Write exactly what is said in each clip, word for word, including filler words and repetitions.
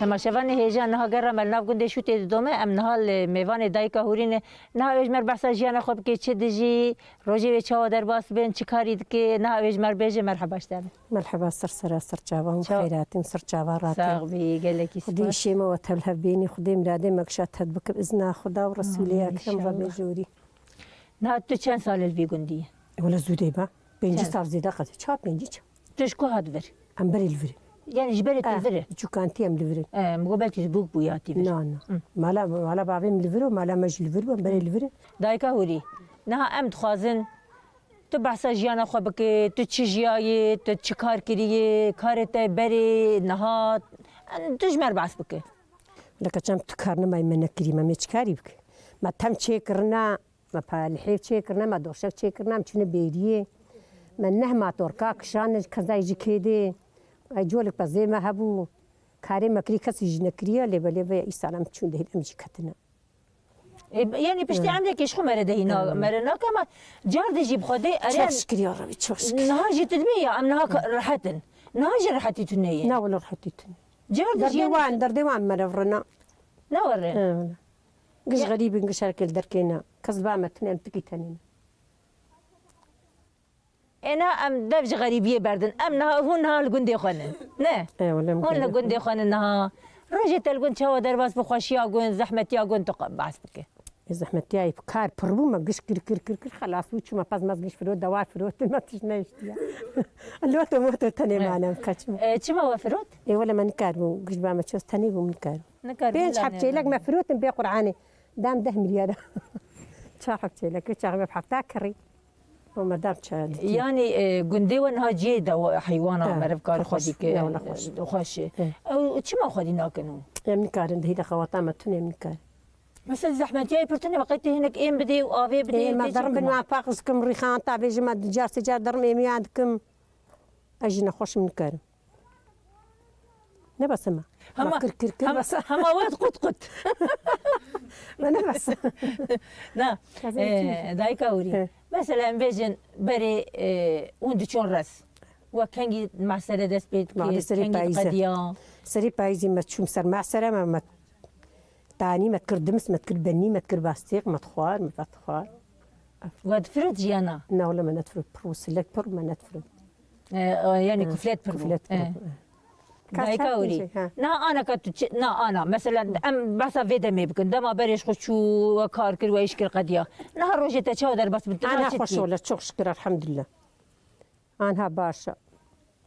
Temaşevanê hêja, niha gera me li nav gundê Şûtê didome, em niha li mêvanê dayika Hûrî ne. Niha wê ji me re behsa jiyana xwe bike, çi dijî, rojê wê çawa derbas bin, çi karî dike, niha wê ji me re bêje, merheba ji te re. Merheba, ser sera, ser çava hûn bi xêr hatin, ser çava ratin. Sax bî, gelekî spas. Xwedê îşê me we tev li hev bînî, Xwedê miradê me gişa te bikin, izna Xweda û Resûlê Ekrem re bêje hûrî. Niha tu çend sal e li vî gundî yî? Wele zû dê be. Pêncî sal zêde qet. Ça pêncî ça? Tu ji ku hat vir? Em berê li vir in. Yani ji berê tu li vir e? Çûkantî em li vir in. E, min got belkî ji bûk bûyî hatî vir. Na, na. Mala, mala bavê min li vir û mala me jî li vir bû, em berê li vir in. Dayika Hûrî, niha em dixwazin tu behsa jiyana xwe bike, tu çi jiyayê, tu çi kar kiriyê, karê te berê, niha, tu ji me re behs bike. Leke çem tu kar nimayî me nekirî, me mê çi karî bike? Me tem çêkirine, me pelihêv çêkirine, me doşek çêkirine, em çûne bêriyê. Me neh matorka kişane, kezayê ji kêdê. Ay colik pezê me hebû. Karê me kirî, kesî jî nekiriye, lê belê vê îsal em çûn dehîn em jî ketine. E, yani piştî emrekê ji xwe mere dehî na, mere nake, ama car de jî bi Xwedê eren. Çok şükür ya Rabbi, çok şükür. Niha jî tu dibê ya, em niha ka-, rehet in. Niha jî rehetî tune ye. Na wele rehetî tune. Car de jî derdê wan, derdê wan mere virina. Ne were? He, wele. Giş xerîbin, giş herkel derkêna. Kes ba me tune, em tikî tenê ne. Êna em dev ji xerîbiyê berdin. Em niha, hûn niha li gundê xwe nin. Ne? E, wele em Hûn li gundê gundê xwe nin niha. Rojê te li gund çawa derbas bi xweşiya gund, zehmetiya gund tu qe-, behs bike. E, zehmetiya yê kar pir bû, me giş kir, kir, kir, kir, xelas bû, çûme pez mez giş firot, dewar firot, me tişt nehiştiye. Loto moto tenê mane, em kaçim. E, çima we firot? E, wele me nikaribû, giş ba me çöz tenê bû, min nikaribû. Nikaribû, Pênc heb çêlek me firotin bê Qur'anê. Dam deh milyar. Çar heb çêlek, çar heb hefta kirî. Û me dam çaya dikî. Yani, e, gundê we niha cihê de we heywana meriv kar xwe dike, xweş e. Ew çima xwedî nakin hûn? Em nikarin, di hîda xewata me tune em nikarin. Mesela zehmetiyayê pir tune, veqetê hinek êm bidê û avê bidê. Ê, me derim bin wan paqij dikim, rîxan ta bêjim, me di car sê car derim êmiyan dikim. Ez jî nexweş im, nikarim. Ne bes hema. Hema, kir, kir, kir, hema, bes. Hema wet qut qut. Me ne bes. Na, e, dayika Hûrî. He. Mesela em bêjin berê, e, hûn diçûn rez. We kengî mesele dest pê dikir, kengî diqediya? Serê payîzê me çûm ser mesele me, me tanî, me dikir dimis, me dikir benî, me dikir bastêq, me dixwar, me vedixwar. We difirot jiyana? Na wele me nedifirot. Pir û silek pir me nedifirot. E, e, yani kuflet pir bû. Kuflet pir bû. Dayika Hûrî. Na ana ka tu çi, na ana. Mesela em behsa vê demê bikin. Dema berê ji xwe çû, we kar kir, we îş kir qediya. Niha rojê te çawa derbas bin? Tu niha çi dikî? Ana xweş wele, çok şükür, elhamdülillah. Anha baş e.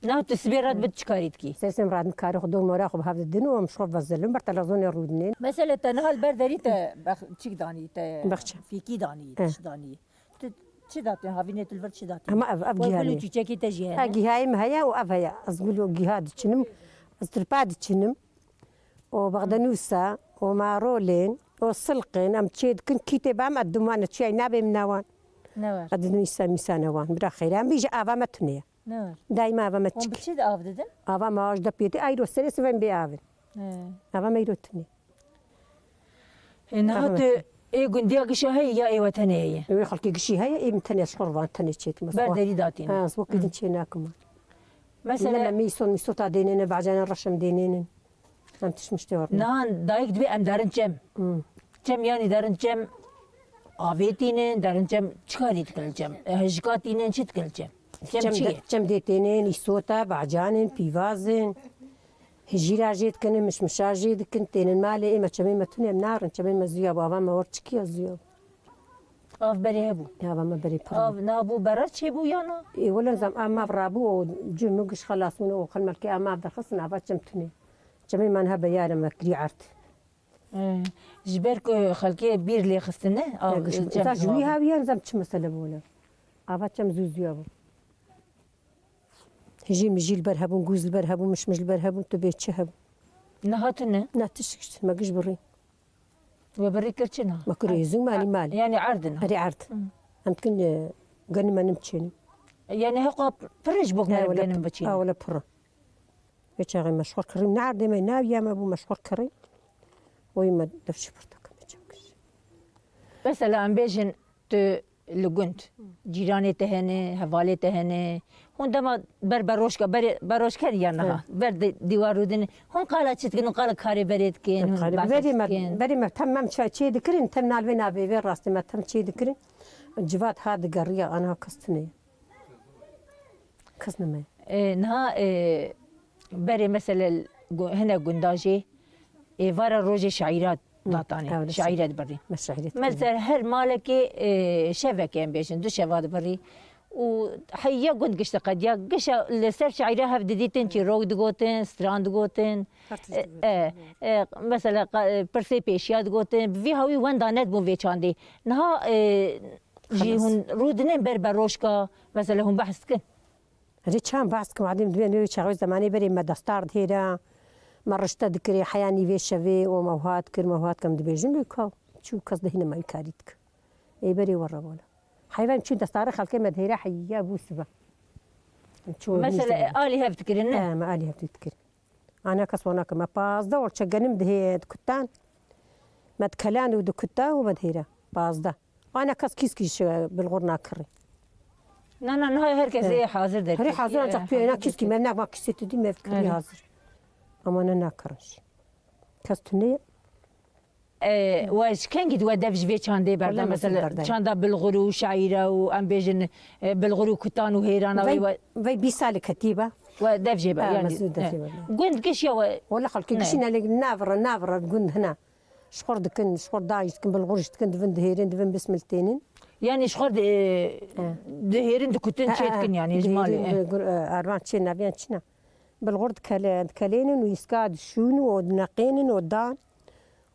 Na tu sibê re dibit çi karî dikî? Sesê min re nikarî xwe dor mora xwe bi hev didin û em ji xwe vezelin ber televîzyonê rûdinên. Mesela te niha li ber derî te bex-, çik danî, te fîkî danî, tişt danî. Tu çi datî, havînê tu li vir çi datî? Hema ev, ev gul û çîçekê te jî hene? Ha, gihayê min heye û ev heye. Ez gul û giha diçinim, ez tirpa diçinim. û bexdenûsa û marolên û silqên em çê dikin, kîtê bam, ez dûmane çiyayî nabêm nawan. Ne wer. Ez dinûsa mîsane wan. Bira xeyran bî, ji ava me tune ye. Ne wer. Daîma ava me çik. Hûn bi çi de av didin? Ava me aj de pêtê, ayro serê sivên bê avin. He. Ava me îro tune. E, niha tu ê gundiya gişa heye ya ê we tenê heye? Ê xelkê gişî heye, ê min tenê ji xwe re van tenê çêtim. Ber derî datîne. Ha, ez wekî din çê nakim. Mesela me mîson, mîsota dênêne, bacane reşem dênênin. Em tişt miştê were. Niha dayik dibê em derin çem. Hmm. Çem yani derin çem avê tînin, derin çem çi karî dikin çem? E, hejika tînin çi dikin çem? Çem çi ye? Çem dê tênên, îsota, bacanên, pîvazên. Hijîra jê dikin, mişmişa jê dikin, tênin malê, ê me çemê me tune em narin, çemê me zuya bû, ava me wer çikiya zuya bû. Av berê hebû? Ava me berê pir. Av nabû, berra çêbû ya na? Ê, wele nizam, a mav rabû, o cû min giş xelas bûn, o xelmelkê a mav derxistin, ava çem tune. Çemê me niha beyare me kirî erd. E, ji ber ku xelkê bîr lê xistine, av, giş, çem, za ji wî hawî ya nizam çi mesele bû wele. Ava çem zû zuya bû. Hijî mijî li ber hebûn, gûz li ber hebûn, mişmiş li ber hebûn, tu bê çi hebû? Niha tune? Na tişt, me giş birî. We birî kir çi na? Me kir êzû malî malî. Yani erd na? Erê erd. Hı. Em dikin, e, genim menim çênim. Yani heqa pir ji bo ku meriv genim biçînin. Ha, wele pir. Vê çaxê me ji xwe kirî, ne erdê me, ne aviya me bû, me ji xwe kirî. Oyê me dev çi pirtaka me çav kir. Mesela em bêjin tu li gund, cîranê te hene, hevalê te hene, Hûn dema ber beroşka, berê, beroşker ya niha, He. ber di-, dîwar rûdin, hûn qala çi dikin, hûn qala karê berê dikin, hûn Karê behs berê me, dikin. berê me tem mem çi, çê dikirin, tem nal vê navê vê rastê me tem çê dikirin. Civat ha digeriya, ana kes tune. Kes nime. E, niha, e, berê mesele gu-, hine gunda jê, ê, vara rojê şaîra datanê. Ew, şaîre dibirî. Me şaîre dibirî. Mesela her malekê, ê, şevekê em bêjin, du şeva dibirî. Û heya gund gişt diqediya. Gişa li ser şaîre hev didîtin çîrok digotin, stran digotin. Her tişt E, digotin, e, e, mesela qa-, e, pirsê pêşiya digotin. Bi vî hawî wenda nedibûn vê çandê. Niha, e, jî Xelas. hûn rûdinên ber beroşka, mesela hûn behs dikin. Erê çend behs kim, adem dibên wê çaxê zemanê berê me destar dihêra, me rişte dikirê, heya nîvê şevê û me wiha dikir, me wiha dikim dibêjin lê ka çû kes dihîne me wî karî dikir. Ê berê we revola. Heyvan çû destarê xelkê me dihêra heya bû sibe. Çû Mesela nîşte. alî hev dikirin, ne? He, me alî hev dikirin. Ana kes wana ke me pazdeh olçe genim dihê dikutan. Me dikelan û dikuta û me dihêra. Pazdeh. Ana kes kîskî ji bilxur nakirî. Na, na, niha her kes ê hazir der. Herê hazir ancak pê na kîskî me nak ma kîsê tu dî me fikirî Erê. hazir. Ama ne nakirin jî. Kes tune E, we ji kengî di we dev ji vê çandê berda? Wele me Mesela berda. çanda bilxur û şaîre û em bêjin, e, bilxur û kutan û hêrana wê Vey, we vey bîst salê ketî be. we dev jê be, Ha, yani, mezû dev e. jê be. Gund giş ya we Wele xelkê Ne. gişîne lê navre, navre gund hina. Ji xwe dikin, ji xwe dayîş dikin, bilxur jî dikin, divin dihêrin, divin bismil tênin. Yani ji xwe di-, He. dihêrin, dikutin, He, çê he, dikin yani, ji malê, dihêrin, he. bi-, gur-, e, ervan çê neviyan çina. Bilxur dikele-, dikelênin û îska dişûn û dineqênin û dan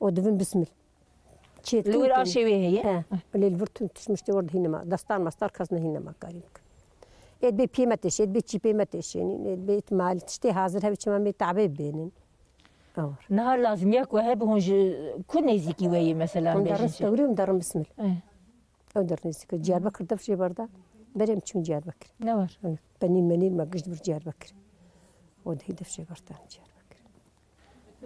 û divin bismil. Çê Li wir dikin. aşê wê heye? He. Lê li vir tu tişt miştê wir dihîne me. Destan mestar kes nehîne me karî bikin. Ê dibê pê me teşê, ê dibê çî pê me teşênîn, ê dibê îtimal tiştê hazir hevî çima mê tabê bênin. Awar. Niha lazimiya ku hebe hûn ji ku nêzîkî we yê mesela Hûn bêjin derin çi? stewrî, hûn derin bismil. Eh. Ew derin nêzîkî. Diyarbekir dev jê berda. Berê em çûn Diyarbekir. Ne var? Penîn menîn me gişt bir Diyarbekir. O dihî dev jê berdan Diyarbekir.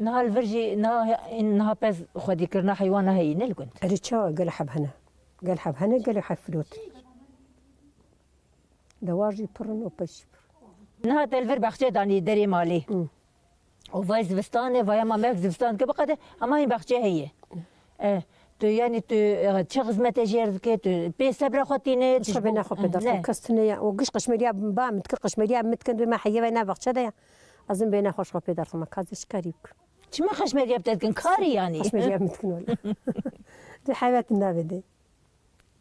Niha li vir jî, niha, niha pez xwedîkirina heywana heyî ne li gund? Erê çawa gel heb hene. Gel heb hene, gel heb firotin. Dewar jî pir in û pez jî pir in. Niha te li vir baxçe danî derê malê. Hı. Û vay zivistan e, vay ama mek zivistan dike biqede, ama hîn baxçe heye. E, tu yani tu, e, çi xizmete jêr dike, tu pê sebra xwe tîne, tu Xwe ji bê bo-, nexwe pê ne. derxim, kes tune ya. O giş qişmeriya ba min dikir, qişmeriya min dikin, dibê me heye ve ne baxçe de ya. Ez in bê nexwe xwe pê derxim, ka ez şikarî bikim. Çima xeşmeriya bi te dikin? Karî yani. Xeşmeriya min dikin wele. Tu heyvetin navê de.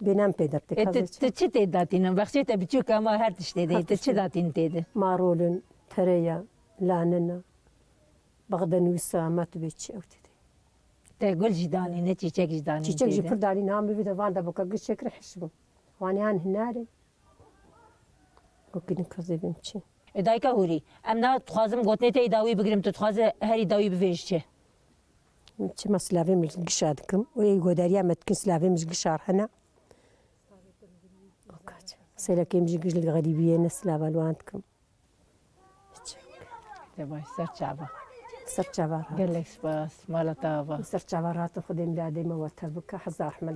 Bênan pê de E, tu, tu çi tê datînin? Bexçê te biçûk ama her tiştê de. Her Tu çi tiştê. datîn tê de? Marolin, tereya, lanina, bexdenûsa, ma tu bê çi ew tê de. Te gul jî danîne, çîçek jî danîn Çîçek tê jî de. pir danîne, ha min bide van de boka giş çekir hiş bû. Wan yan hinarê. Wekî din ka zêbên çi? E, dayika hûrî, em niha dixwazim gotinê te yî dawî bigirim, tu dixwaze herî dawî bivêj çi? Çima silavê min ji gişa dikim û ê godariya me dikin silavê min ji gişa hene. Selekê min ji giş li xerîbiyê ne silava li wan dikim. Te baş ser çava. Ser çava rahat. Gelek spas, mala te ava. Ser çava rahat, Xwedê miladê me we tev bike, hezar rehmet.